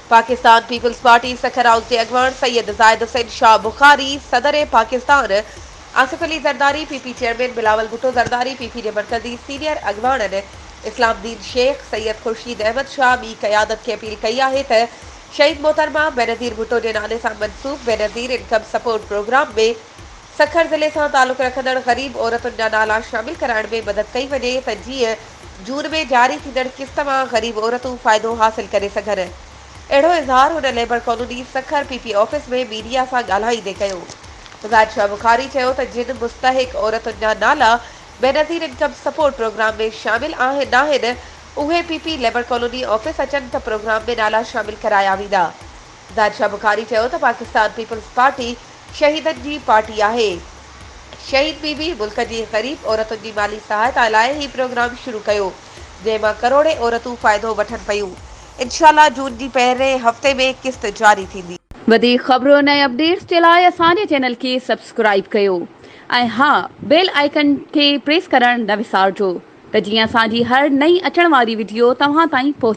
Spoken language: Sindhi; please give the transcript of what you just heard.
Pakistan Peoples Party Sukkur house جي اڳواڻ سيد زاهد حسين شاهه بخاري، صدر Pakistan Asif Ali Zardari, P P chairman Bilawal Bhutto Zardari, P P جي مرڪزي سينيئر اڳواڻن اسلام الدين شيخ، سيد خورشيد احمد شاهه ٻي قيادت کي اپيل ڪئي آهي ته شهيد محترمه بينظير ڀٽو جي نالي سان منسوب Benazir income support programme ۾ Sukkur ضلعي سان تعلق رکندڙ غريب عورتن جا نالا شامل ڪرائڻ ۾ مدد ڪئي وڃي ته جيئن جون ۾ جاري ٿيندڙ قسط مان غريب عورتون فائدو حاصل ڪري سگهن. اهڙو اظهار هن labour colony Sukkur P P office ۾ media سان ڳالهائيندي ڪيو. زاهد شاهه بخاري چيو ته جن مستحق عورتن جا نالا بينظير انڪم سپورٽ پروگرام ۾ شامل آهن ناهن اهي P P labour colony office اچن ته پروگرام ۾ نالا شامل ڪرايا ويندا. زاهد شاهه بخاري چيو ته پاڪستان پيپلز پارٽي شهيدن جي پارٽي آهي. شهيد بي بي ملڪ جي غريب عورتن جي مالي سهائتا لاء هي پروگرام شروع ڪيو جنهن مان ڪروڙين عورتون فائدو وٺن پيون. انشاء الله جون جي پهرين هفتي ۾ قسط جاري ٿيندي. وڌيڪ خبرن ۽ اپڊيٽس جي لاء اسان جي چينل کي سبسڪرائيب ڪيو ۽ ها بيل آئيڪن کي پريس ڪرڻ نه وسارجو ته جيئن اسان جي هر نئين اچڻ واري وڊيو توهان تائين پهچي.